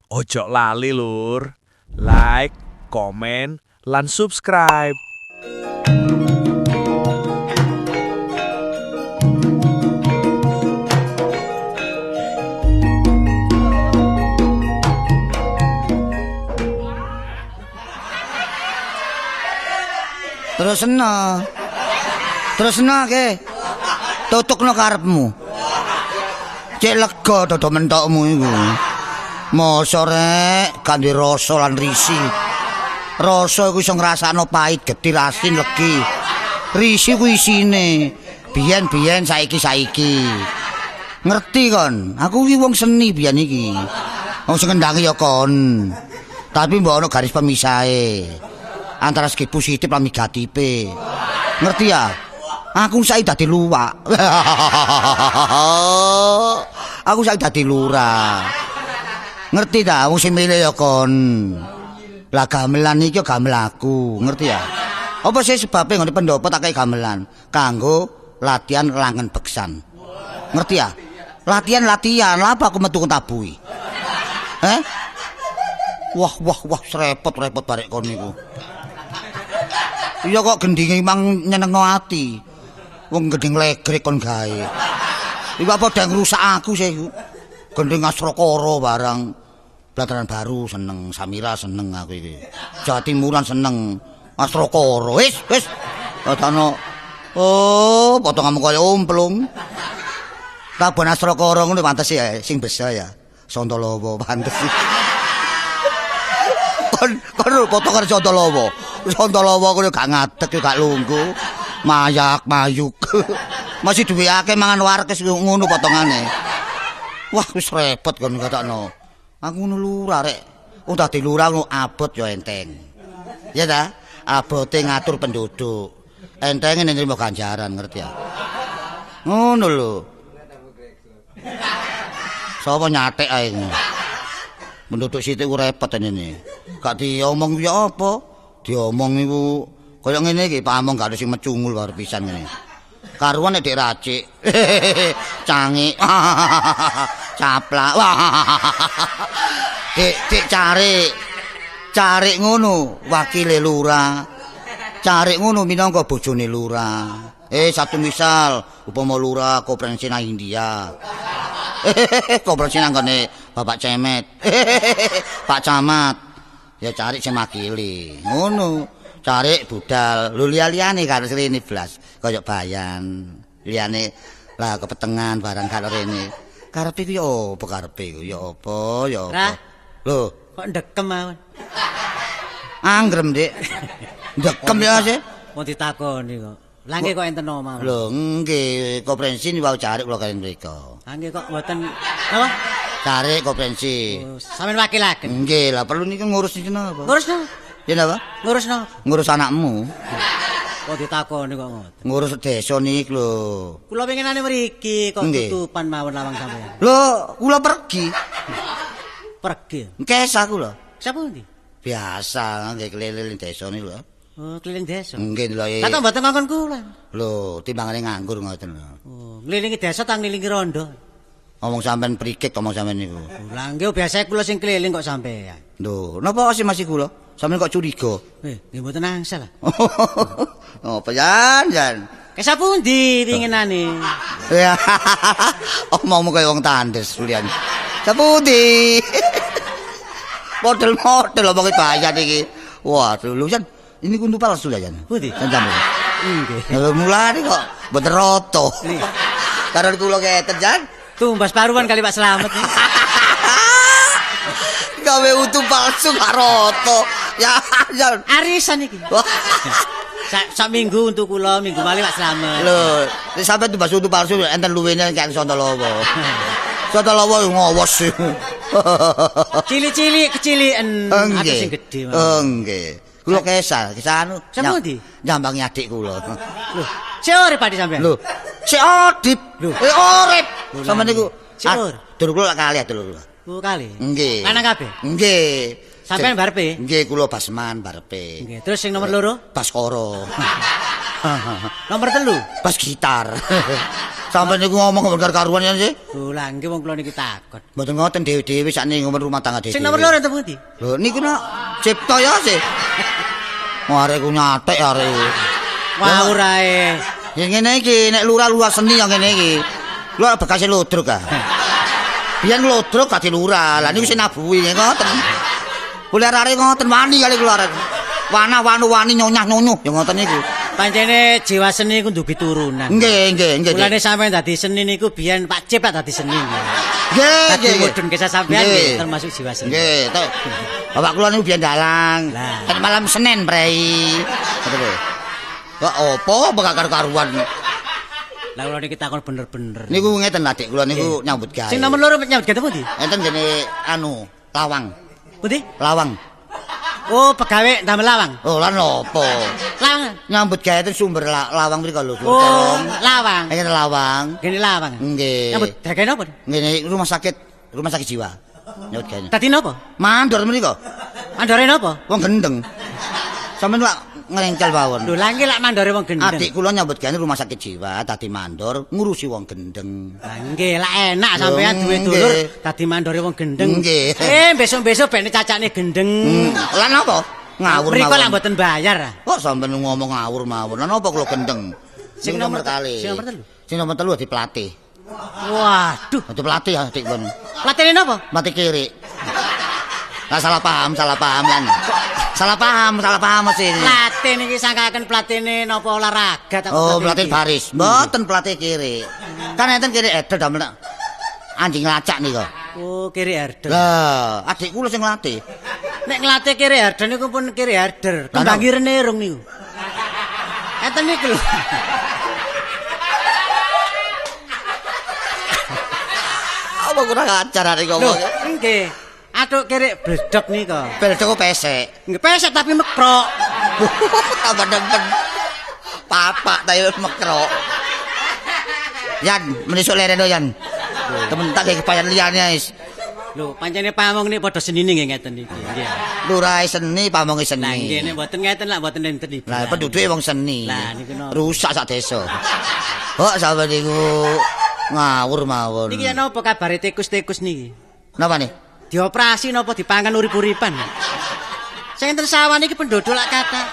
Ojo lali lur, like, komen, lan subscribe. Terusno. Terusno ke. Tutukno karepmu. Cek lega dodo mentokmu iku. Mosok rek gak duwe rasa lan risi. Rasa iku iso ngrasakno pahit, getir, asin, legi. Risi ku isine. Biyen-biyen saiki-saiki. Ngerti kon? Aku iki wong seni biyen iki. Wong sing ngendangi ya kon. Tapi mbok ono garis pemisahe. Antara segi positif lan negatife. Ngerti ya? Aku saiki dadi luwak. Aku saiki dadi lurah. Ngerti ta? Wong sing milih ya kon. Lah gamelan iki ya gamel aku, ngerti ya? Apa sih sebabe nggone pendopo tak kei gamelan? Kanggo latihan langen beksan. Ngerti ya? Latihan-latihan, lha apa aku metu tabuhi? Eh? Wah, wah, wah, repot-repot barek kon niku. Iya kok gendinge mang nyenengno ati. Wong gending legrek kon gawe. Iku apa dang ngrusak aku sih iku. Gending Asrakara barang. Blataran Baru seneng, Samira seneng aku iki. Jawa Timuran seneng. Asrakara. Wis, wis. Padano. Oh, potonganmu kaya omplung. Tabuhan Asrakara ngono pantes ya, sing besa ya. Santalawa pantes. Kon kon potongan Santalawa. Santalawa kuwi gak ngadeg gak lungguh. Mayak mayuk. Masih duwe akeh mangan warkes ngono potongane. Wah wis repot kon katakno. Aku ngono lurah rek. Wong dadi lurah ngono abot ya enteng. Ya ta? Abote ngatur penduduk. Entenge nrimo ganjaran ngerti ya. Ngono lho. Sapa nyatek ae. Penduduk sithik ku repot ngene. Gak diomong ya apa? Diomong iku kaya ngene iki pamong gak ada sing mecungul bar pisan ngene. Karuan nek dik racik. Cangik. Caplak. Dik dik carik. Carik ngono wakile lurah. Carik ngono minangka bojone lurah. Satu misal upama lurah konferensi nang India. Konferensi nang ngene Bapak Cemet. Pak Camat. Ya carik sing makili. Ngono. Carik budal. Lho liya-liyane karo rene blas kaya bayan. Liyane lah kepetengan barang karo rene. Karepe ku ya apa karepe ku ya apa ya apa. Lho, kok ndekem mawon. Anggrem, Dik. Ndekem ya sih. Mau ditakoni kok. Lah nggih kok enten omah. Lho, nggih, konferensi niku wau carik kula kaliyan mriku. Lah nggih kok mboten napa? Carik konferensi. Oh, sampeyan wakilaken. Nggih, lah perlu niku ngurus niki napa? Ngurus napa? Ya napa? Ngurus napa? Ngurus anakmu. Kok ditakoni kok ngoten. Ngurus desa niki lho. Kula pengenane mriki kok tutupan mawon lawang sampeyan. Lho, kula pergi. Pergi. Engkes aku lho. Sapa endi? Biasa nggih keliling desa niku lho. Oh, keliling desa. Nggih lho. Lah kok mboten ngongkon kula. Lho, timbangane nganggur ngoten lho. Oh, ngelilingi desa ta ngelilingi rondo? Ngomong sampean prikik ngomong sampean niku. Lah nggih biasa kula sing keliling kok sampean. Lho, napa sih masih kula? Sampeyan kok curiga? Nggih mboten angsal lah. Apa jan, jan? Kesa pundi pinginane? Ya. Omongmu kaya wong tandes kulian. Sapundi? Model-model omonge bayan iki. Waduh, lho jan, ini kuntu palsu ya jan. Pundi? Jan sampeyan. Nggih. Lha mulane kok mboten rata. Karo kula ngeten jan. Tumbas paruan kali Pak Slamet. Gawe utu palsu gak rata. Ya, jan. Arisan iki. Sak minggu untuk kula, minggu malih Pak Slamet. Lho, sampeyan tumbas utu palsu enten luwene kaya Santalawa. Santalawa ngowos. Cilik-cilik keciliken, aku sing gedhe. Oh nggih. Kula kesah, kesah anu. Sapa ndi? Nyambangi adik kula. Lho, sik urip Pak sampeyan. Lho, sik urip. Lho, urip. Sampeyan niku sik urip. Dulur kula kalih dulur kula. Oh, kalih. Nggih. Lanang kabeh? Nggih. Sampeyan barepe? Nggih, kula Basman barepe. Nggih, terus sing nomor loro? Baskara. Nomor 3? Bas gitar. Sampeyan niku ngomong karo karuan ya sih. Lho lah nggih wong kula niki takon. Mboten ngoten dhewe-dhewe sakniki ngomong rumah tangga dhewe. Sing nomor loro enten pundi? Lho niku nak cipta ya sih. Wah arek ku nyatek arek. Wah ora e. Ya ngene iki nek lurah-lurah seni ya ngene iki. Lho bekase ludruk ah. Biyen ludruk dadi lurah. Lah niku sing nabuhi ngoten. Boleh arek ngoten wani kali kula arek. Wana wanu wani nyonyah nyonyuh ya ngoten niku. Pancene jiwa seni iku ndugi turunan. Nggih, nggih, nggih. Mulane sampeyan dadi seni niku biyen Pak Cip dadi seni. Nggih, nggih. Mudhun kisah sampeyan nggih termasuk jiwa seni. Nggih, bapak kula niku biyen dalang. Kan malam Senin prei. Ngoten lho. Kok opo bakal karuan. Lah kula niki takon bener-bener. Niku ngeten adik kula niku nyambut gawe. Sing nomor loro nyambut gawe pundi? Enten gene anu, Lawang. Pundi? Lawang. Oh, pegawe ndamel lawang. Oh, lan opo? Lawang. Nyambut gawe ten sumber lawang mriko lho, sumber. Oh, lawang. Ngene lawang. Ngene lawang. Nggih. Nyambut gawe napa? Ngene rumah sakit jiwa. Nyambut gawe. Dadi napa? Mandor mriko. Mandore napa? Wong gendeng. Sampeyan lak ngrengkel mawon. Lho, lha nggih lak mandore wong gendeng. Adik kula nyambut gawe rumah sakit jiwa, dadi mandor ngurusi wong gendeng. Lah nggih, lak enak sampeyan duwe dulur dadi mandore wong gendeng. Nggih. Besok-besok ben cacane gendeng. Lah napa? Ngawur mawon. Mriko lak mboten bayar. Kok sampeyan ngomong ngawur mawon. Lah napa kula gendeng? Sing nomor kali. Sing nomor 3. Sing nomor 3 dadi pelatih. Waduh, dadi pelatih ya adik kula. Pelatihne napa? Mati kiri. Lah salah paham lan. Salah paham mesti. Pelatih niki sangkaken pelatihne napa olahraga ta? Oh, pelatih baris. Mboten pelatih kiri. Kan enten kiri edel damel anjing lacak nika. Oh, kiri herder. Lah, adik kula sing nglatih. Nek nglatih kiri herder niku pun kiri herder. Kembangi rene rung niku. Enten niku lho. Apa kurang ajar arek ngomong. Nggih. Atuk kirik bledok nika. Bledok pesek. Nggih pesek tapi mekrok. Tambah demen. Papak ta yo mekrok. Yan, menisuk lereno Yan. Temen tak gawe kepayan liyane wis. Lho, pancene pamong nek padha senine nggih ngeten iki. Nggih. Lurahe seni, pamonge seni. Lah nggih nek mboten ngeten lak mboten enten iki. Lah penduduke wong seni. Lah niku napa? Rusak sak desa. Kok sampe niku ngawur mawon. Niki napa kabare tikus-tikus niki? Napa nih? Dioperasi napa dipangan urip-uripan. Sing enten sawah niki penduduk lak kathah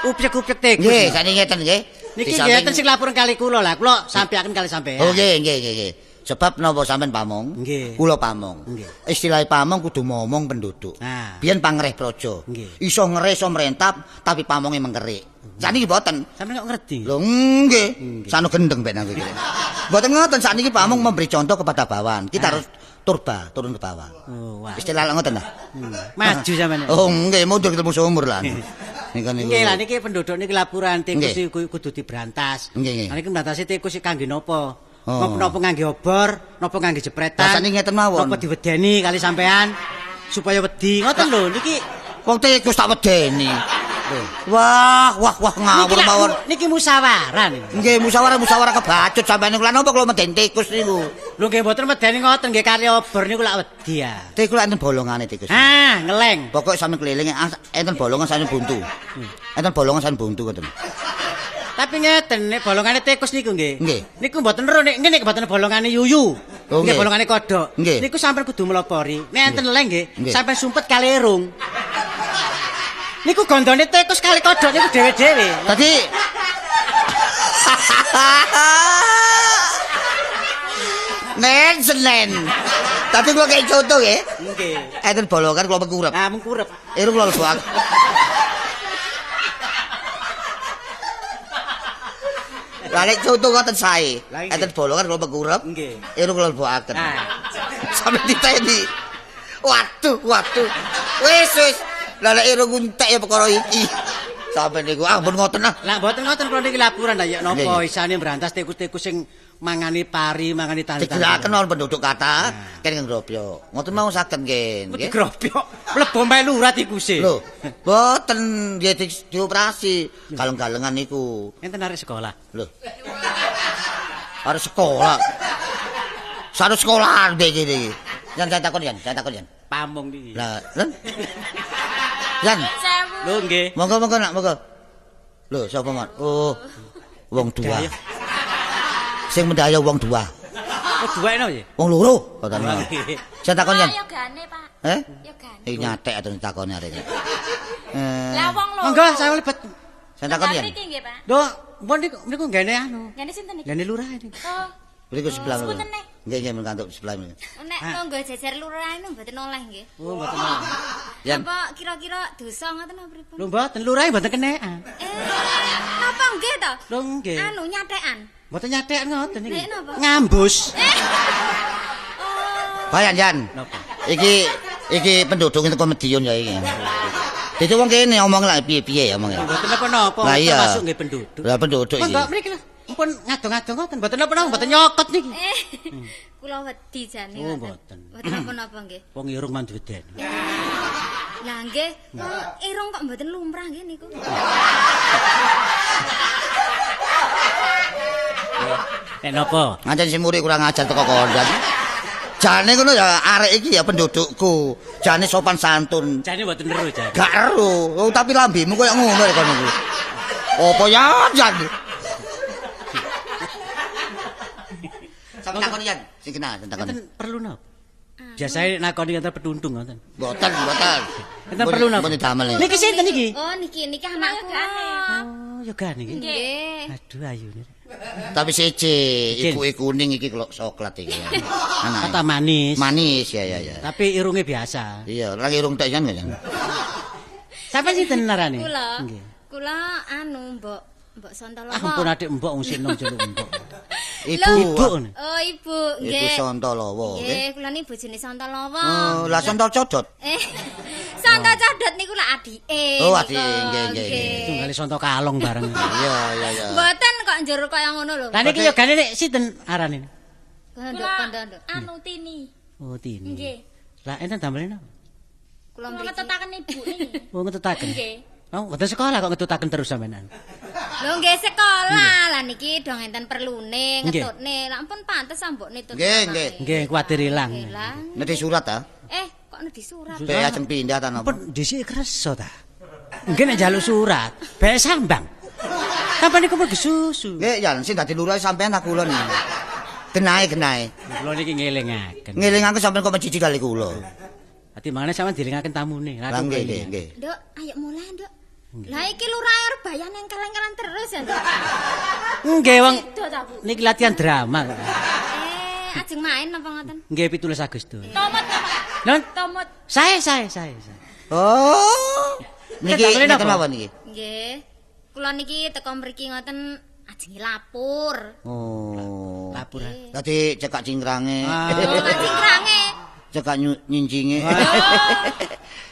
upyek-upyek tikus. Nggih, sakniki ngeten nggih. Niki ngeten sing laporan kali kula lah, kula sampeyaken kali sampeyan. Oh nggih, nggih, nggih. Sebab napa sampean pamong? Kula pamong. Istilah pamong kudu momong penduduk. Nah. Biyen pangreh praja. Iso ngereh iso merentap tapi pamonge mengkerik. Sakniki mboten. Sampeyan kok ngerti? Lho nggih, sakno gendeng ben aku iki. Mboten ngoten, sakniki pamong memberi contoh kepada bawahan. Kita harus turba, turun ke bawah. Oh, wah. Istilah ngoten ta? Maju sampeyan. Oh, nggih, mundur ketemu sumur lah. Niku niku. Nggih, lah niki penduduk niki laporan tikus niku kudu diberantas. Nggih. Lah niki mbrantasi tikus kangge napa? Napa ngangge obor, napa ngangge jepretan? Lah sakniki ngeten mawon. Napa diwedeni kali sampean supaya wedi. Ngoten lho niki wong tikus tak wedeni. Wah, wah, wah ngawur mawon. Niki musyawarah niku. Nggih, musyawarah kebacut sampeyan niku. Lah napa kula medeni tikus niku? Lho nggih mboten medeni ngoten nggih kali obor niku lak wedi ya. Tikus lak enten bolongane tikus. Ah, ngeleng. Pokoke sampeyan keliling enten bolongan sampeyan buntu. Enten bolongan sampeyan buntu ngoten. Tapi ngeten nek bolongane tikus niku nggih. Nggih. Niku mboten ero nek ngene mboten bolongane yuyu. Nggih bolongane kodhok. Niku sampeyan kudu melopori. Nek enten leng nggih, sampeyan sumpet kali irung. Niku gondone tikus kali kodhok niku dhewe-dhewe. Tadi Nen Senen. Tadi kula kei contoh nggih. Nggih. Enten bolongan kula mengkurep. Ah, mengkurep. Irung kula lebokake. Lah nek contoh ngoten sae. Enten bolongan kula mengkurep. Nggih. Irung kula lebokaken. Ah. Sampe diteni. Waduh, waduh. Wis, wis. Lah nek irung entek ya perkara iki. Sampe niku ah ampun ngoten ah. Lah mboten ngoten kula niki laporan lah ya napa isane mbrantas tikus-tikus sing mangani pari, mangani tani-tani. Digerakaken mawon penduduk kathah ken ngropyok. Ngoten mawon saged nggih. Nggih gropyok. Mlebu melu ora tikuse. Lho, mboten nggih dioperasi galeng-galengan niku. Enten arek sekolah. Lho. Arek sekolah. Sarep sekolahan nggih iki. Yan saya takon yan, saya takon yan. Pamong iki. Lah, lho. Yan. Lho nggih. Monggo monggo nak monggo. Lho sapa Mat? Oh. Wong tua. Sing mendaya wong dua. Oh, duwe no ya? Wong loro katanya. Saya takon yen. Yogane, Pak. Eh? Yogane. Iki nyatek atau takone arek. Lah wong loro. Monggo saya lebet. Saya takon yen. Mriki nggih, Pak. Lho, pun niku nggene anu. Nggene sinten niki? Nggene lurah niku. Oh. Mriku sebelah. Sepunten nih. Nggih, nggih mengkantuk sebelah mriki. Nek monggo jejer lurah niku mboten oleh nggih. Oh, mboten oleh. Yen. Apa kira-kira dosa ngoten apa pripun? Lho mboten lurah mboten kenekan. Napa nggih to? Lho nggih. Anu nyatekan. Mboten nyatekan ngoten niki. Nek napa? Ngambus. Bayan Jan. Napa? Iki penduduk teko Medion ya iki. Dadi wong kene omong lak piye-piye ya omong. Mboten napa-napa, Lah iya. termasuk nggih penduduk. Lah penduduk iki. Monggo mriki lho. Mumpun ngadong-adong ngoten, mboten napa-napa, mboten nyokot niki. Kula wedi jane. Oh, mboten. Mboten napa-napa nggih. Wong irung manduweden. Lah nggih, wong irung kok mboten lumrah nggih niku. Nek napa? Ngancen si murid kurang ajar teko kondang. Jane ngono ya arek iki ya pendudukku. Jane sopan santun. Jane mboten ero jane. Gak ero. Oh, tapi lambemu koyo ngono rek kono kuwi. Apa ya Jan? Sampe takon Jan, sing kenal takon. Enten perlu napa? Biasane nakoni enten peduntung ngoten. Mboten, mboten. Enten perlu napa? Mboten damel. Niki sinten niki? Oh, niki niki anakku. Oh, yogane niki. Nggih. Aduh ayune. Tapi siji, ibuke kuning iki kok coklat iki. Anake. Kata manis. Manis ya ya ya. Tapi irunge biasa. Iya, lagi irung tek jan ya. Sampe sinten narane? Kula. Nggih. Kula anu Mbok Mbok Sontolowo. Ah, ampun adik mbok wong sing nom jeluk mbok. Ibu. Ibu. Oh, ibu. Nggih. Ibu Sontolowo, nggih. Kula niki bojone Sontolowo. Oh, lah Sontol Codot. Sontol Codot niku lak adike. Oh, adike, nggih, nggih. Tunggale Sonto Kalong bareng. Iya, iya, iya. Mboten kok njur kaya ngono lho. Lah niki yogane nek sinten arane? Kondok, kondok. Anu Tini. Oh, Tini. Nggih. Lah enten damele napa? Kula mriki. Ngetutaken ibu niki. Oh, ngetutaken. Nggih. Oh, mboten sekolah kok ngetutaken terus sampean. Lho nggih sekolah. Lah niki dong enten perlune ngetutne. Lah ampun pantes ambokne tut. Nggih, nggih. Nggih, kuwatir ilang. Nedhi surat ta? Kok nedhi surat? Be ajeng pindah ta napa? Ampun dhisik kersa ta. Nggih nek njaluk surat, be sambang. Sampeyan niku mergo susu. Nggih, Yan, sing dadi lurah sampean ta kula niki. Genahe, genahe. Kula niki ngelingaken. Ngelingaken sampean kok menjijik kali kula. Ati mangane sampean dielingaken tamune. Lah nggih, nggih, nggih. Nduk, ayo mulai, Nduk. Lah iki lurah arep bayan engkel-engkelan terus ya, Nduk. Nggih, wong niki latihan drama kok. Ajeng main napa ngoten? Nggih, 17 Agustus. Tomot, Non? Tomot. Sae, sae, sae. Oh. Niki niki napa niki? Nggih. Kula niki teko mriki ngoten ajeng lapor. Oh. Lapor. Dadi cekak cingkrange. Oh, cingkrange. Cekak nyincinge.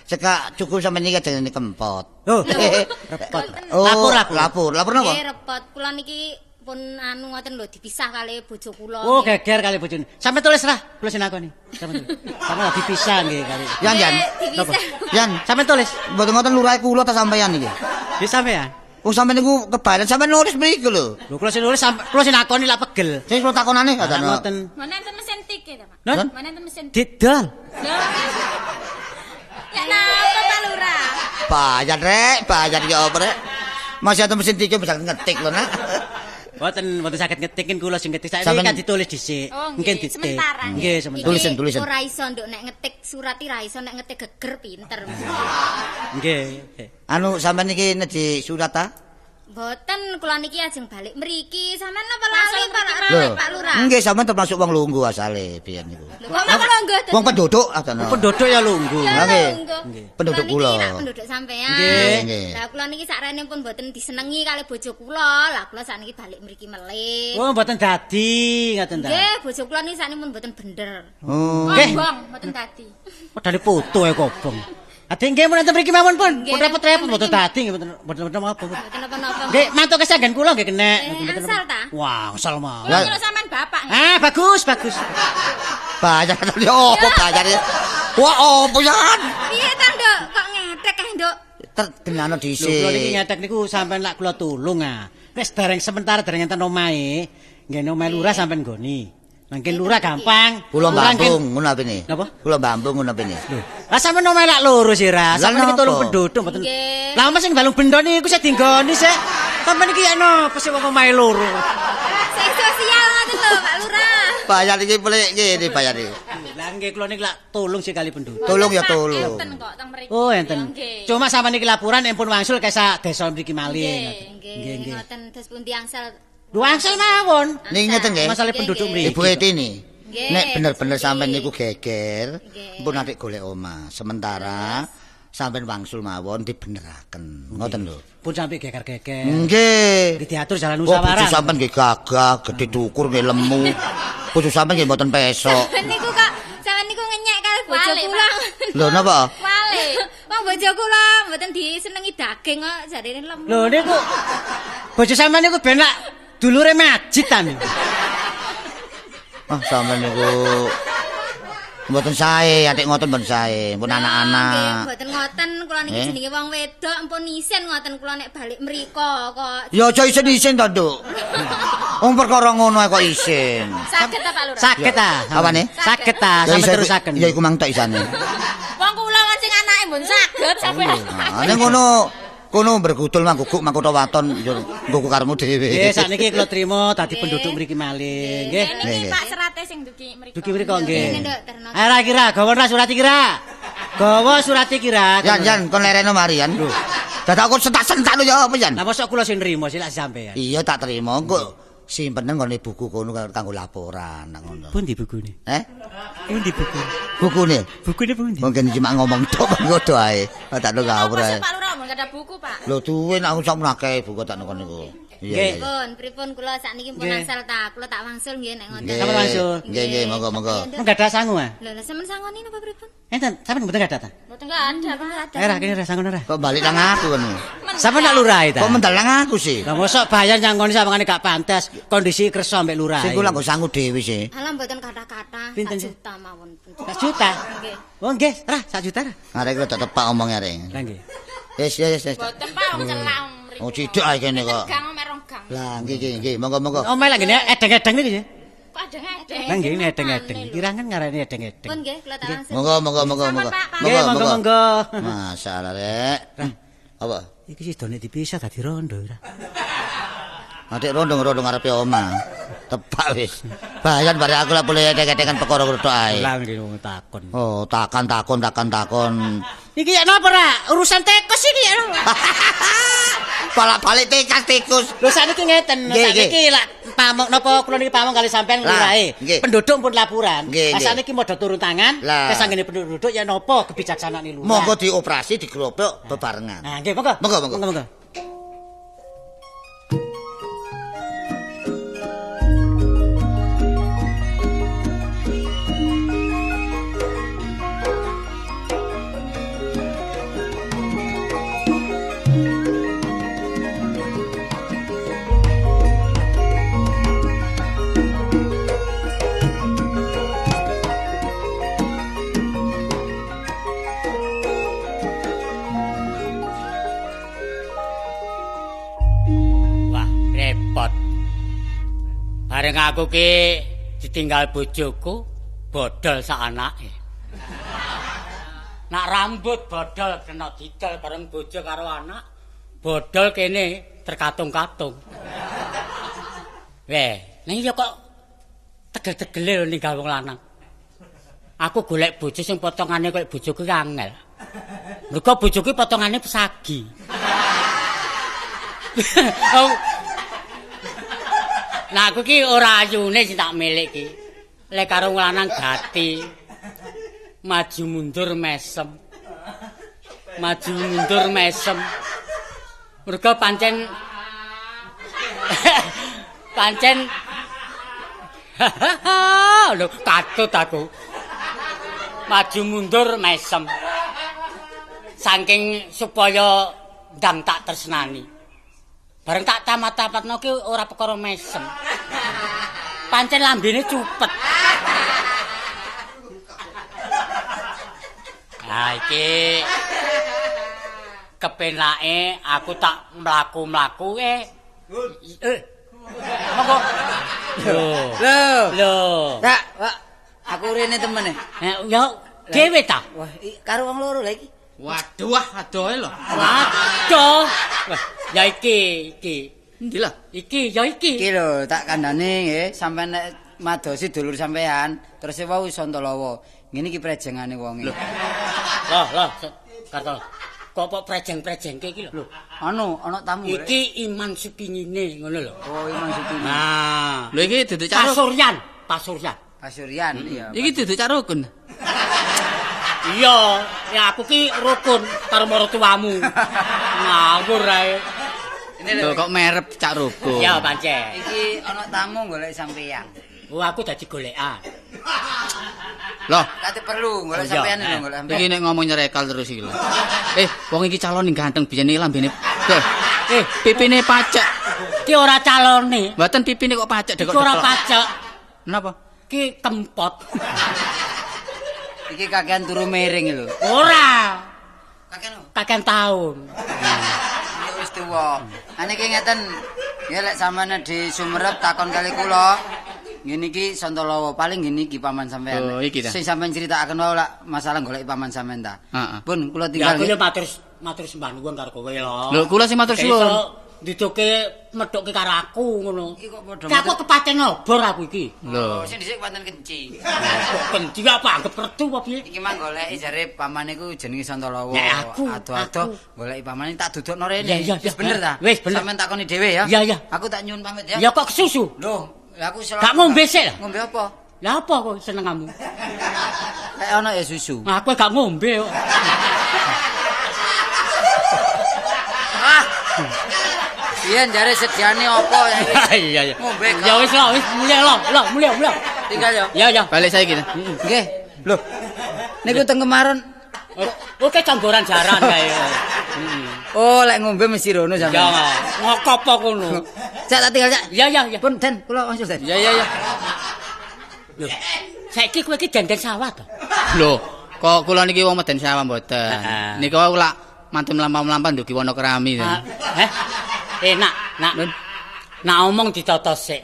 Cekak cukup sampe niki ajeng kempot. Oh, repot. Lapor, lapor. Lapor napa? Nggih, repot. Kula niki pun anu ngoten lho dipisah kali bojo kula. Oh, geger kali bojone. Sampe tulis lah, kula sing nakoni. Sampe tulis. Sampe lagi dipisah nggih kali. Yan, Yan. Yan, sampe tulis. Mboten ngoten lurahe kula ta sampeyan niki. Nggih sampeyan. Wong sampeyan niku kebalen sampeyan nulis mriku lho. Lho kula sing nulis kula sing nakoni lak pegel. Sing kula takonane ngoten. Mana enten mesin tik ta, Pak? Mana enten mesin didol. Ya napa Pak Lurah? Bayar rek, bayar ya apa rek? Masih ada mesin tik bisa ngetik lho nak. Mboten mboten saged ngetikin kula sing ngetik. Saiki kan ditulis dhisik. Mungkin ditik. Nggih, sementara. Tulisan, tulisan. Ora iso nduk nek ngetik surat ora iso nek ngetik geger pinter. Nggih. Anu sampean niki nedhi surat ta? Mboten, kula niki ajeng balik mriki. Sampean napa lali Pak Lurah? Nggih, sampean termasuk wong lungguh asale biyen niku. Lho kok wong lungguh? Wong penduduk asale. Penduduk ya lungguh. Nggih. Penduduk kula. Penduduk sampean. Nggih. Lah kula niki sakrene pun mboten disenengi kali bojo kula. Lah kula sakniki balik mriki melih. Oh, mboten dadi ngoten ta. Nggih, bojo kula niki sakniki pun mboten bener. Oh. Nggih, mboten dadi. Padahal foto e kobong. Ade nggih mun enten mriki mawon pun. Pun repot-repot mboten dadi nggih mboten mboten napa. Mboten napa-napa. Nggih, mantuk kesanggan kula nggih kenek. Mboten asal ta? Wah, asal mawon. Kula nyeluk sampean bapak. Ah, bagus, bagus. Bayar yo opo bayar. Wah, opo yan? Piye ta, Nduk? Kok ngetek kae, Nduk? Tergenano dhisik. Lho, kula niki ngetek niku sampean lak kula tulung ah. Wis dereng sementara dereng enten omahe. Nggih omahe lurah sampean nggoni. Mangkin lurah gampang. Kula Bambung ngono apene. Napa? Kula Bambung ngono apene. Lho, lah sampean omahe lak loro sih ra. Sampeyan iki tolong penduduk mboten. Lah omah sing balung bendo niku sing dinggoni sik. Sampeyan iki ya napa sih wong omahe loro. Sing sosial ngoten Bayar iki pelik ngene bayar iki. Lah nggih kula niki lak tolong sekali penduduk. Tolong ya tolong. Enten kok teng mriki. Oh enten. Cuma sampean niki laporan empun wangsul kesa desa mriki malih. Nggih, nggih. Ngoten terus pundi angsal? Lho angsal mawon. Niki ngeten nggih. Masalah penduduk mriki. Ibu Eti ni. Nek bener-bener sampean niku geger, pun atik golek omah. Sementara sampean wangsul mawon dibeneraken. Ngoten lho. Pun sampe geger-geger. Nggih. Nggih diatur jalan musyawarah. Bojo sampean nggih gagah, gedhe dukur nggih lemu. Bojo sampean nggih mboten pesok. Niku kok sampean niku ngenyek karo bojo kula. Lho napa? Wale. Wong bojo kula mboten disenengi daging kok jarene lemu. Lho niku bojo sampean niku ben lak dulure Majid ta niku. Ah sampean niku mboten sae, atik ngoten mboten sae, pun anak-anak. Nggih, mboten ngoten, kula niki jenenge wong wedok, ampun isin ngoten kula nek balik mriko kok. Ya aja isin-isin to, Nduk. Wong perkara ngono ae kok isin. Saged ta Pak Lurah? Saged ta. Apane? Saged ta, sampe terusaken. Ya iku mang tok isane. Wong kula wong sing anake mbon saged sampe. Ah nek ngono kono bergudul mangguguk mangkutha waton nggo karepmu dhewe. Nggih, sakniki kula trima dadi penduduk mriki malih, nggih. Niki Pak serate sing dugi mriko. Dugi mriko nggih. Ayo ra kira, gawa ra surat iki ra. Gawa surat iki ra. Yan, yan, kon lereno mari yan. Dadak aku sentak-sentak lho ya apa yan? Lah mosok kula sing nrimo sih lak sampean. Iya tak trimo engko simpenen nggone buku kono kanggo laporan nang ngono. Pundi bukune? Eh? Pundi bukune? Bukune. Bukune pundi? Mungkin cuma ngomong tok ngono ae. Tak lho ngawur ae. Pak Lurah mboten ada buku, Pak. Lho duwe nek aku sak akeh buku tak nang niku. Iya. Pripun, pripun kula sakniki pun angsal ta, kula tak wangsul nggih nek ngoten. Sampeyan wangsul. Nggih, nggih, monggo-monggo. Mung gadah sangu ah. Lho, lha sampeyan sangoni napa pripun? Enten, sampeyan mboten gadah ta? Mboten gadah, Pak. Eh, ra kene ra sangon ora. Kok balik nang aku kono. Sampeyan nak lurahe ta? Kok mendal nang aku sih? Lah mosok bayar nyangoni sawangane gak pantes, kondisi kersa ambek lurahe. Sing kula nggo sangu dhewe sih. Alah mboten kathah-kathah, 1 juta mawon. 1 juta? Nggih. Oh nggih, ra 1 juta ra. Arek kok tepak omong arek. Lah nggih. Wis, wis, wis. Mboten Pak, wong celak mriko. Oh cidhek ae kene kok. Gang omek rong gang. Lah nggih nggih nggih, monggo-monggo. Omahe lak ngene edeng-edeng niki nggih. Kok edeng-edeng? Lah nggih edeng-edeng. Kirangan ngarani edeng-edeng. Pun nggih kula tak langsung. Monggo monggo monggo monggo. Nggih monggo-monggo. Masalah rek. Apa? Iki sidone dipisah dadi rondo ora. Adik rondo-rondo ngarepe omah. Tepak wis. Bayan bare aku lak boleh edeng-edengan perkara tok ae. Lah nggih wong takon. Oh, takon takon takon takon. Iki ya napa ra? Urusan tikus iki ya. Balak-balik tikus tikus. Lho sakniki ngeten, sakniki lak pamong napa kula niki pamong kali sampean lurahe. Penduduk pun laporan. Lah sakniki modho turun tangan, kesanggene penduduk ya napa kebijaksanaan lurah. Monggo dioperasi digeropok bebarengan. Nah, nggih monggo. Monggo monggo. Monggo. Bareng aku ki ditinggal bojoku, bodol sak anake. Nak rambut bodol kena didol bareng bojo karo anak, bodol kene terkatung-katung. Weh, ning ya kok tegel-tegele lho ninggal wong lanang. Aku golek bojo sing potongane koyo bojoku ki angel. Mergo bojoku potongane pesagi. Nah aku ki ora ayune sing tak milik ki. Lek karo lanang gati. Maju mundur mesem. Maju mundur mesem. Mergo pancen pancen lho katut aku. Maju mundur mesem. Saking supaya ndang tak tresnani. Bareng tak tamat-tamatno ki ora perkara mesem. Pancen lambene cupet. Nah iki kepenake aku tak mlaku-mlaku Monggo. Lho. Lho. Lho. Kak, Pak, aku rene temene. Ya dhewe ta? Wah, karo wong loro lha iki. Waduh, adohe lho. Waduh. Wah, ya iki, iki. Endi lho? Iki, ya iki. Iki lho, tak kandhane nggih, sampean nek madosi dulur sampean, terus wau Santalawa. Ngene iki prejengane wonge. Lho. Loh, loh, Kartolo. Kok kok prejeng-prejengke iki lho. Anu, ana tamu. Iki Iman Supingine ngono lho. Oh, Iman Supingine. Nah. Lho iki duduk Cak Pasuryan, Pasuryan. Pasuryan, iya. Iki duduk Cak Rukun. Iya, ya aku ki rukun karo maratuwamu. Ngawur ae. Lho kok merep Cak Rukun. Iya, pancen. Iki ana tamu golek sampeyan. Oh, aku dadi golekan. Loh, kate perlu golek sampeyan lho, golek sampeyan. Iki nek ngomong nyerekal terus iki lho. Wong iki calon ganteng biyene lambene. Pipine pacek. Ki ora calone. Mboten pipine kok pacek dekok. Ora pacek. Napa? Ki kempot. Iki kakean turu miring lho. Ora. Kakean apa? Kakean taun. Ya wis tuwa. Ane iki ngeten, ya lek sampeyan di Sumerep takon kali kula. Ngene iki Santalawa paling ngene iki paman sampean. Oh, iki ta. Sing sampean critakaken wae lak masalah golek paman sampean ta. Heeh. Pun kula tinggal. Ya aku yo matur sembah nuwun karo kowe lho. Lho kula sing matur suwun. Didoke methuke karo aku ngono. Iki kok padha. Aku kepaten obor aku iki. Lho, sing dhisik paten kenci. Kok kenci apa anggap retu apa piye? Iki mang goleki jare pamane ku jenenge Santalawa. Ado-ado goleki pamane tak dudukno rene. Wis bener ta? Wis bener. Sampeyan takoni dhewe ya. Iya, iya. Aku tak nyuwun pamit ya. Ya kok kesusu? Lho, aku selalu. Gak ngombe sik lah. Ngombe apa? Lah apa kok senengamu? Lek ana ya susu. Aku gak ngombe kok. Ah. Biyen jare sediane apa ya? Iya iya. Ngombe. Ya wis lah, wis mulih lah, lah mulih mulih. Tinggal ya. Ya ya. Balik saiki ta. Nggih. Lho. Niku teng kemaron. Oke canggoran jaran kae. Oh, lek ngombe mesti rono sampean. Ya, ngokopo kono. Cak tak tinggal, Cak. Iya iya iya. Pun Den, kula langsung Den. Iya iya iya. Lho. Saiki kowe iki denden sawah to? Lho, kok kula niki wong meden sawah mboten. Niku wau lak mantun mlampah-mlampah ndugi wana kerami. Heh. Nak, nak. Nak omong ditata sik.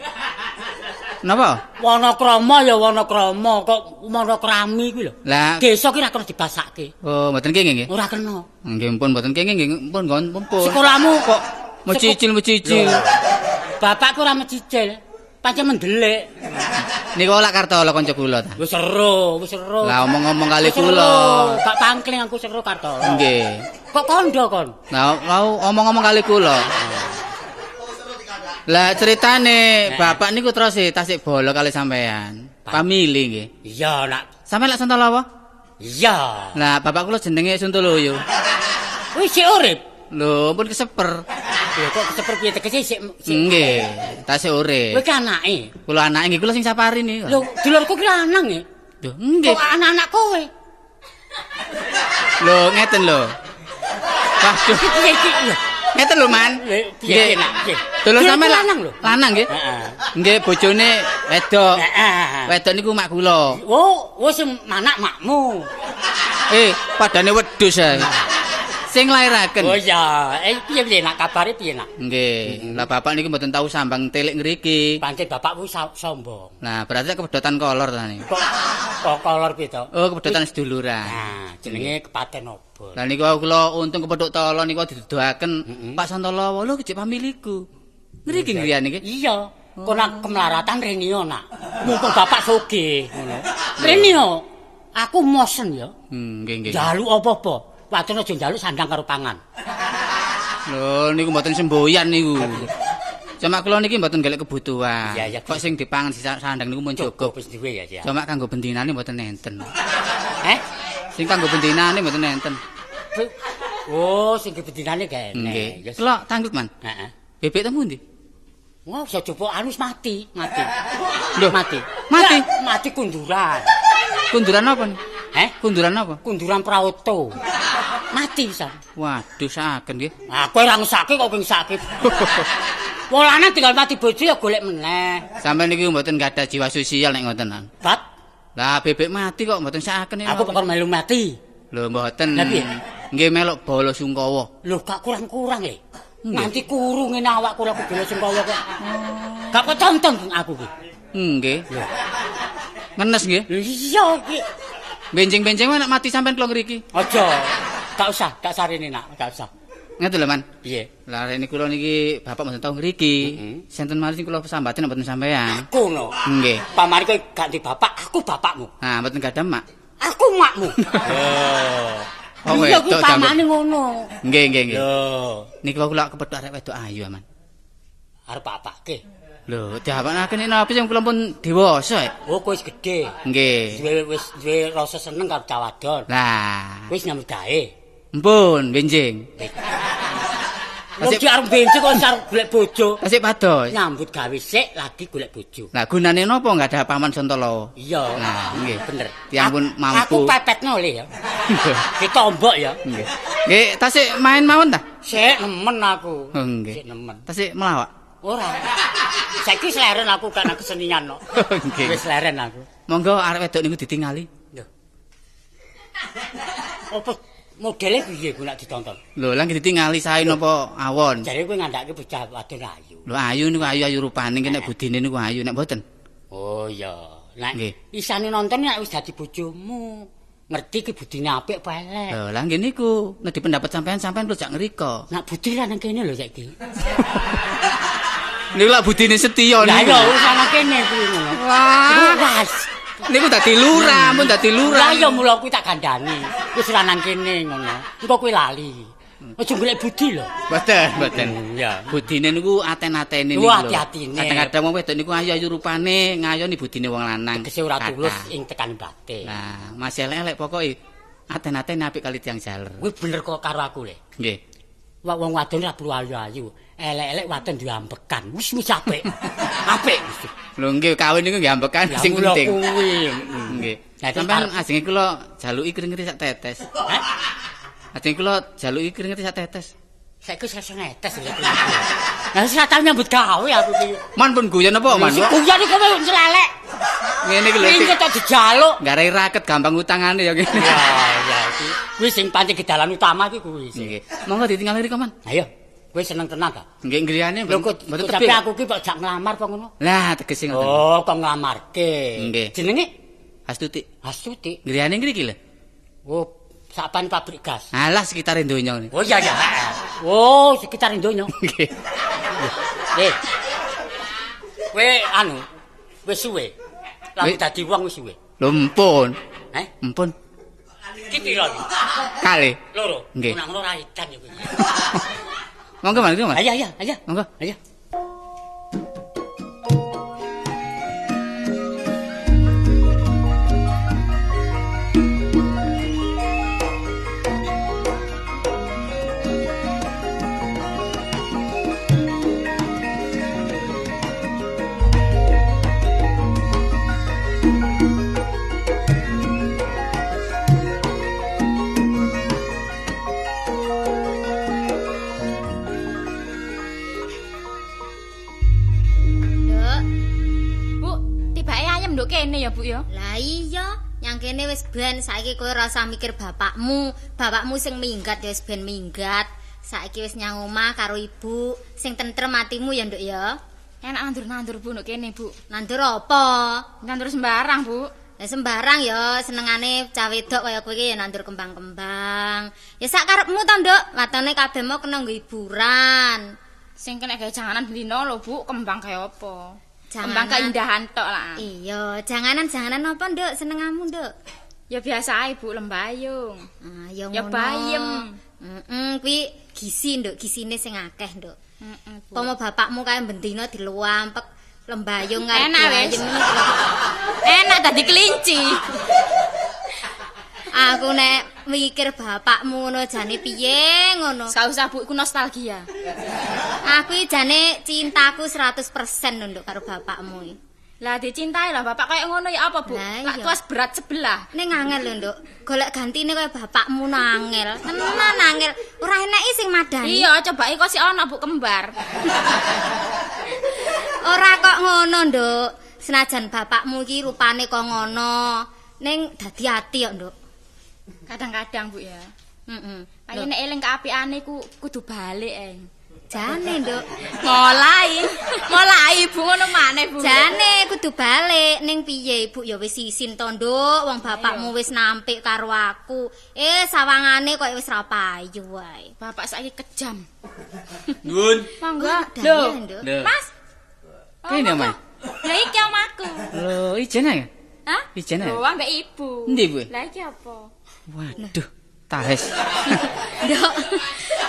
Napa? Wanakrama ya wanakrama, kok wana kerami kuwi lho. Lah, desa ki ora kena dibasake. Oh, mboten kenging nggih? Ora kena. Nggih pun mboten kenging nggih, pun pun. Sekolahmu kok mecicil-mecicil. Bapakku ora mecicil, pancen mendelik. Niku lak Kartolo kanca kula ta. Wis seru, wis seru. Lah omong-omong kali kula. Gak tangkling aku seru Kartolo. Nggih. Kok kondo kon? Lah omong-omong kali kula. Lah ceritane bapak niku terus tasik bolo kali sampean. Pamili nggih. Iya, nak. Sampeyan lak Santalawa? Iya. Lah bapak kula jenenge Suntoloyo. Wis sik urip. Lho, pun keseper. Lho kok keseper piye tegese sik? Nggih, tasik urip. Kowe ki anake. Kula anake nggih, kula sing sapari niku. Lho, dulurku ki lanang nggih. Lho, nggih. Kok anak-anak kowe? Lho, ngeten lho. Waduh, piye iki lho? Ngeten lho, Man. Piye, nak? Piye? Dulur sampean lanang lho. Lanang nggih. Heeh. Nggih, bojone wedok. Heeh. Wedok niku mak kula. Oh, wis manak makmu. Padane wedhus ae. Sing nglairaken. Oh iya, piye piye nak kabare piye nak? Nggih. Lah bapak niku mboten tau sambang telik ngriki. Pancen bapakku sombong. Nah, berarti kepedotan kolor ta niku. Kok kolor piye to? Oh, kepedotan seduluran. Nah, jenenge kepaten obor. Lah niku kula untung kepethuk tolo niku diduduhaken Pak Santalawa lho kejek pamiliku. Ngriki ngriyane iki. Iya. Kono kemelaratan rene yo nak. Mumpung bapak sugih ngono. Rene yo. Aku mosen ya. Nggih nggih. Njaluk apa-apa. Wacana aja njaluk sandang karo pangan. Lho niku mboten semboyan niku. Cuma kula niki mboten golek kebutuhan. Iya, iya. Kok sing dipangan sandang niku mun cukup. Wis duwe ya, ya. Cuma kanggo bendinane mboten enten. Heh? Sing kanggo bendinane mboten enten. Oh, sing bendinane kene. Nggih. Kula tanggut, Man. Heeh. Bebek temu ndi? Wah, iso coba anu wis mati, mati. Lho, mati. Mati. Ya, mati kunduran. Kunduran apa? Heh? Kunduran apa? Kunduran Prawoto. Mati pisan. Waduh, saken nggih. Ah, kowe ora ngesake kok ngesake. Wong lanang tinggal mati bojo ya golek meneh. Sampeyan niki mboten gadah jiwa sosial nek ngoten. Bat. Lah bebek mati kok mboten saken. Aku kok melu mati. Lho mboten. Lah piye? Nggih melok bala sungkawa. Lho gak kurang-kurang le. Nganti kuru ngene awakku lho bala sungkawa kok. Gak ketonton aku ki. Nggih. Ngenes nggih. Iya iki. Benjing-benjing nek mati sampean kula ngriki. Aja. Gak usah, gak sarene nak, gak usah. Ngeten lho, Man. Piye? Lah rene kula niki bapak mboten tau ngriki. Senten malih sing kula sambaten mboten sampean. Aku no. Nggih. Pamane kowe gak di bapak, aku bapakmu. Nah, mboten gadah mak. Aku makmu. Oh, Iya, kuwi wedok pamane ngono. Nggih, nggih, nggih. Lho, Niki kula kepethuk arek wedok ayu, Man. Arep apake? Lho, diapakake nek napa sing kula pun dewasa. Oh, kowe wis gedhe. Nggih. Duwe wis duwe rasa seneng karo cah wadon. Lah, Wis nyambut gawe. Mpun, benjing. Wong ki arep benjing kok arep golek bojo. Tasik pados. Nyambut gawe sik lagi golek bojo. Lah gunane napa enggak ada paman Santolo? Iya. Nah, nggih. Bener. Tiyang pun mampu. Aku pepetno le ya. Ditombok ya. Nggih. Nggih, tasik main mawon ta? Sik nemen aku. Oh, nggih. Sik nemen. Tasik melawak. Ora. Saiki wis leren aku kan aku kesenian no. Nggih. Wis leren aku. Monggo arek wedok niku ditingali. Lho. Apa modele piye ku nek ditonton? Lho, lah nggih ditingali sae napa awon? Jare kowe ngandhake bocah wadon ayu. Lho ayu niku ayu-ayu rupane nggih nek budine niku ayu nek mboten. Oh iya. Nek Nggih. isane nonton nek wis dadi bojomu. Ngerti ki budine apik apa elek. Lho, lah nggih niku nek dipendapat sampean sampean perlu jak ngriko. Nak budi ra nang kene lho saiki. Niku lak budine setya Lah niku. iya wis ana kene kuwi ngono. Wah. Wah. Niku dadi lurah, mun dadi lurah. Lah iya mula kuwi tak kandhani. Wis ra nang kene ngono. Engko kowe lali. Aja golek budi lho. Mboten, mboten. Iya. Budine niku aten-atene niku lho. Ati-atine. Kadang-kadang wong wedok niku ayu-ayu rupane ngayoni budine wong lanang. Tegese ora tulus Kathah. ing tekan batin. Lah, masih elek-elek pokoke aten-atene apik kali tiyang jaler. Kuwi bener kok karo aku le. Nggih. Wong wadon ora perlu ayu-ayu. Elek-elek wadon duwe ambekan. Wis wis apik. Apik wis. Lho nggih kawin niku nggih ambekan Lah sing mula penting. kuwi. Nggih. Lah, terus Sampeyan arep- ajenge kula jaluki kringete sak tetes. Hah? Ajenge kula jaluki kringete sak tetes. Saiki wis iso ngetes lho. Lah wis ora tau nyambut gawe aku iki. Man pun guyon apa man? Sing guyon iku kowe ncelelek. Ngene iki lho. Iki tok dijaluk. Garai raket gampang utangane ya ngene. Ya ya iki. Kuwi sing pancen gedalan utama iki kuwi. Nggih. Monggo ditinggal mriko man. Ayo, kowe seneng tenan ta? Nggih griyane Lho kok mboten tapi tebih. aku ki kok jak nglamar apa ngono? Lah tegese ngoten. Oh, kok nglamarke. Nggih. Jenenge Astuti. Astuti. Griyane ngriki lho. Oh, sapan pabrik gas. Alah sekitar donya ngene. Oh iya iya. Oh, sekitar donya. Nggih. Eh. Kowe anu, wis suwe. Lah dadi wong wis suwe. Lho empun. Eh? Empun. Iki piro iki? Kalih. Loro. Nggih. Nang ngono ra edan ya kowe. Monggo Mas, Mas. Ayo ayo ayo. Monggo. Ayo. Nduk. Bu, tibake ayam nduk kene ya, Bu ya. Lah iya, nyang kene wis ben saiki kowe ora usah mikir bapakmu. Bapakmu sing minggat ya wis ben minggat. Saiki wis nyang omah karo ibu, sing tentrem atimu ya, Nduk ya. Enak nandur-nandur Bu nduk kene, Bu. Nandur apa? Nandur sembarang, Bu. Lah sembarang ya senengane cah wedok kaya kowe iki ya nandur kembang-kembang. Ya sak karepmu to, Nduk. Watone kabeh mau kena nggo hiburan. Sing kena gawe janganan bendina lho, Bu, kembang gawe apa? Janganan. Kembang keindahan tok lah. Iya, janganan-janganan apa, Nduk? Senengamu, Nduk? Ya biasa ae, Bu, lembayung. Ah, ya Ya ngono. bayem. Heeh, kuwi gizi, Nduk, gisine sing akeh, Nduk. Heeh, Bu. Pomo bapakmu kae bendina diluampek lembayung karo Enak wis. bayem. Enak dadi kelinci. Aku nek mikir bapakmu ngono jane piye ngono. Gak usah, Bu, iku nostalgia. Aku iki jane cintaku 100% lho, Nduk, karo bapakmu iki. Lah dicintai lah bapak kayak ngono ya apa, Bu? Lah, Lak iya. tuas berat sebelah. Ning angel lho, Nduk. Golek gantine kaya bapakmu nangel. Tenan angel. Ora eneki sing madani. Iya, coba kok sik ana Bu kembar. Ora kok ngono, Nduk. Senajan bapakmu iki rupane kok ngono, ning dadi ati kok, Nduk. Kadang-kadang, Bu ya. Heeh. Kaya nek eling keapikane ku kudu balik, eng. Jane, Nduk. Mulai Ibu ngono maneh, Bu. Jane kudu balik ning piye Ibu ya wis isin to, Nduk. Wong bapakmu wis nampik karo aku. Sawangane kok wis ra payu wae. Bapak saiki kejam. Nuwun. Monggo. Lho, Nduk. Mas. Kene, Mas. Lah iki omahku. Lho, ijen ae. Hah? Ijen ae. Lho, ambek ibu. Endi, Bu? Lah iki apa? Waduh, tahes. Nduk.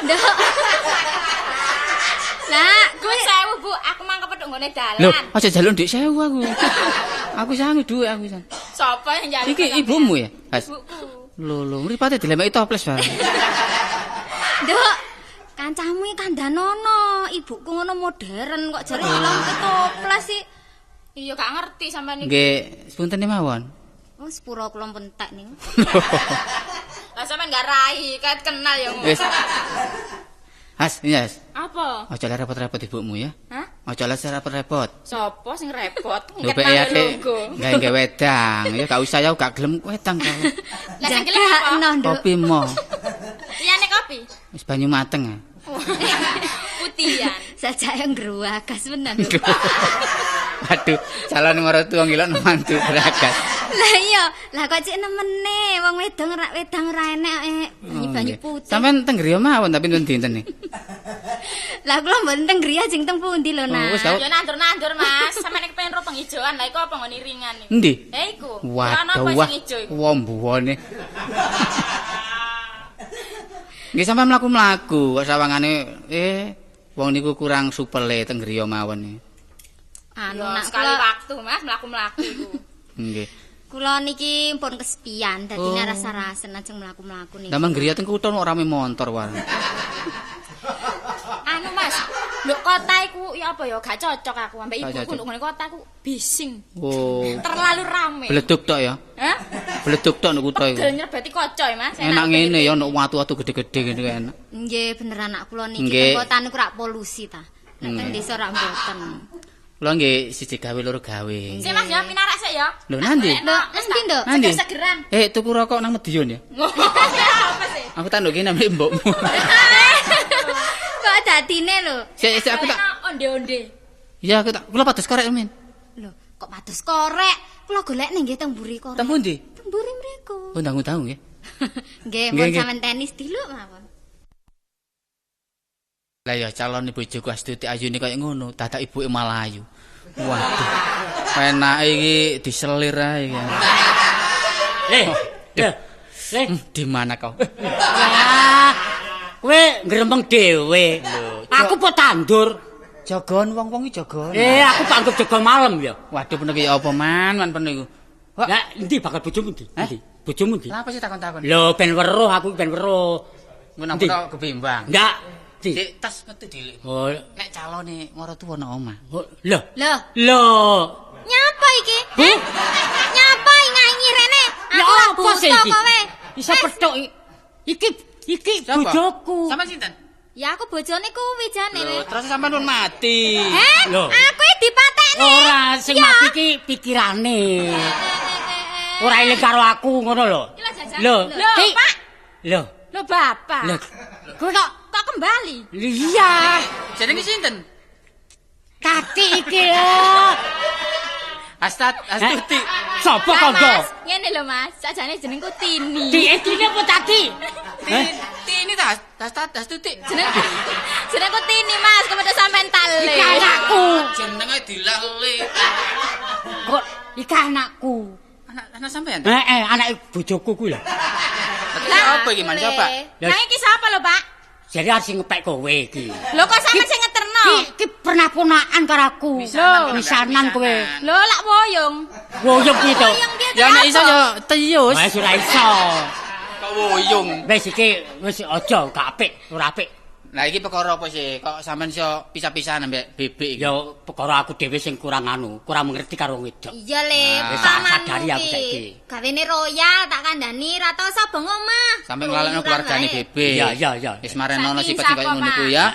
Nduk. Lah, kowe 1000, Bu. Aku mang kepethuk nggone dalan. Lho, aja jaluk ndek 1000 aku. Aku sangu dhuwit aku san. Sapa yang njaluk? Iki ibumu ya? Has. Ibuku. Lho, lho, mripate dilemeki toples bareng. Nduk, kancamu iki kandhanono. Ibuku ngono modern kok jare dilemeki toples sih. Iya, gak ngerti sampean iki. Nggih, sepunten mawon. Oh, sepuro kula entek niku. Lah sampean gak rai, ket kenal ya ngono. Wis. Has, iya, Has. Apa? Aja repot-repot ibumu ya. Hah? Aja repot-repot. Sopo sing repot? Lho pek gawe wedang. Ya gak usah ya gak gelem wedang kok. Lah sing gelem apa? Kopi mo. Liyane kopi. Wis banyu mateng. Putihan. Sajake ngruwagas menan. Waduh, calon maratuwa ngilok mantu beragas. Lah iya, lah kok cek nemene wong wedang ora wedang ora enek banyu putih. Sampeyan teng griya mawon tapi nuwun dinten iki. Lah kula mboten teng griya jeng teng pundi lho, Nak. Ya nandur-nandur, Mas. Sampeyan nek pengen ro penghijoan, lah iku apa nggone iringan iki? Endi? Iku. Waduh, wah. Wombuwone. Nggih sampeyan mlaku-mlaku kok sawangane wong niku kurang supele teng griya mawon iki. Anu nak sekali waktu Mas mlaku-mlaku iku. Nggih. Kula niki pun kesepian dadine rasa-rasen ajeng mlaku-mlaku niki. Lah griya teng kutha kok rame montor wae. Anu Mas, nduk kota iku ya apa ya gak cocok aku ambek ibuku nduk ngene kota iku bising. Oh. Terlalu rame. Bleduk tok ya? Hah? Bleduk tok nduk kutha iku. Pegel nyerbeti kaca ya Mas. Enak ngene ya nduk watu-watu gede-gede ngene enak. Nggih bener anak kula niki teng kota niku rak polusi ta. Nek teng desa rak mboten. Kula nggih siji gawe loro gawe. Sik Mas ya pinarak sik ya. Lho nanti? Lho nanti Nduk? Seger-segeran. Tuku rokok nang Medion ya. Apa sih? Aku tak nduk kene ambek mbokmu. Kok dadine lho? Sik sik aku tak onde-onde. Iya aku tak kula pados korek men. Lho, kok pados korek? Kula golekne nggih teng mburi korek. Teng pundi? Teng mburi mriku. Oh, ndang-ndang nggih. Nggih, pun sampean tenis diluk mawon. Lah ya calon bojoku Astuti ayune kaya ngono, dadak ibuke malah ayu. Waduh. Penake iki diselir ae iki. Di mana kau? Wah. Kowe ngrembeng dhewe. Aku po tandur. Jagon wong-wong iki jagon. Aku panggep jaga malam ya. Waduh peno iki apa man peno iku. Lah endi bakal bojomu endi? Endi? Bojomu endi? Lah apa sih takon-takon? Lho ben weruh aku ben weruh. Ngono aku tok kebimbang. Ndak. Dik tas metu dilik. Oh, nek calone maratuwa nang omah. Lho. Lho. Lho. Nyapa iki? Nyapa nganyi rene? Aku ora buta kowe. Iso petuk iki. Iki bojoku. Sampeyan sinten? Ya aku bojone kuwi jane. Lho, terus sampean pun mati. Lho. Aku dipatekne. Ora, sing mati iki pikirane. Ora eling karo aku ngono lho. Lho, Pak. Lho. Lho, Bapak. Lho. Kok kok kembali? Iya. Jenenge sinten? Tati iki lho. Astuti. Sopo kandha? Ngene lho Mas, sajane jenengku Tini. Tini apa Tati? Tini ta, Astuti. Jenengku Tini Mas, kepada sampean tale. Iki anakku. Jenenge dilali. Kok iki anakku. Anak sampean? Heeh, anak bojoku kuwi lho. Lah apa iki Mas coba? Lah iki sapa lho, Pak? Jadi harus ngepek kowe iki. Lho kok sampean sing ngeterno? Iki pernah ponakan karo aku. Misanan kowe. Lho lak woyong. Woyong piye to? Ya nek iso ya teyus. Wis ora iso. Kok woyong. Wis iki wis aja gak apik, ora apik. Lah iki perkara apa sih? Kok sampean iso pisah-pisahan ambek bebek iki? Ya perkara aku dhewe sing kurang anu, kurang mengerti karo wong wedok. Iya le, pamanmu iki. Gawene royal tak kandhani ra tau sabeng omah. Sampe nglalekno keluargane bebek. Iya, iya, iya. Wis marenono sifat sing kaya ngono iku ya.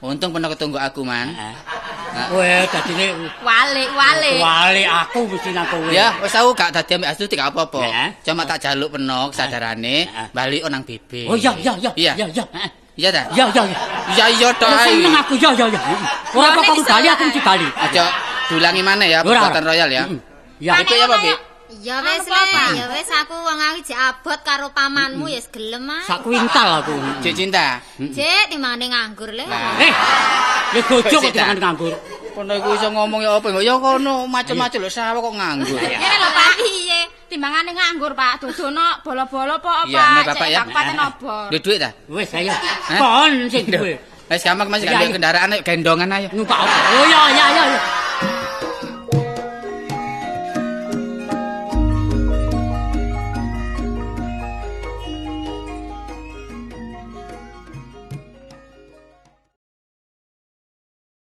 Untung pernah ketunggu aku, Man. Kowe dadine walik-walik. Walik aku mesti nang kowe. Ya, wis aku gak dadi ambek Astuti gak apa-apa. Cuma tak jaluk peno kesadarane balik nang bebek. Oh iya, iya, iya. Iya, iya. Iya ta? Iya, iya. Iya iya tok ae. Seneng aku, iya iya iya. Ora apa-apa aku bali, aku mesti bali. Aja dulangi maneh ya perbuatan royal ya. Ya. Ibu ya apa, Bi? Ya wis le, ya wis aku wong aku jek abot karo pamanmu ya gelem ae. Sak kuintal aku. Jek cinta. Jek timbangane nganggur le. Le gojo kok timbangane nganggur. Kono iku iso ngomong ya apa ya kono macem-macem lho sawah kok nganggur. Ngene lho Pak, piye? Timbangane nganggur Pak, dodono bolo-bolo apa Pak? Cek ya. Kabupaten obor. Duwe dhuwit ta? Wis ayo. Kon sing duwe. Wis gampang Mas, gak kendaraan ayo gendongan ayo. Numpak apa? Oh iya iya iya.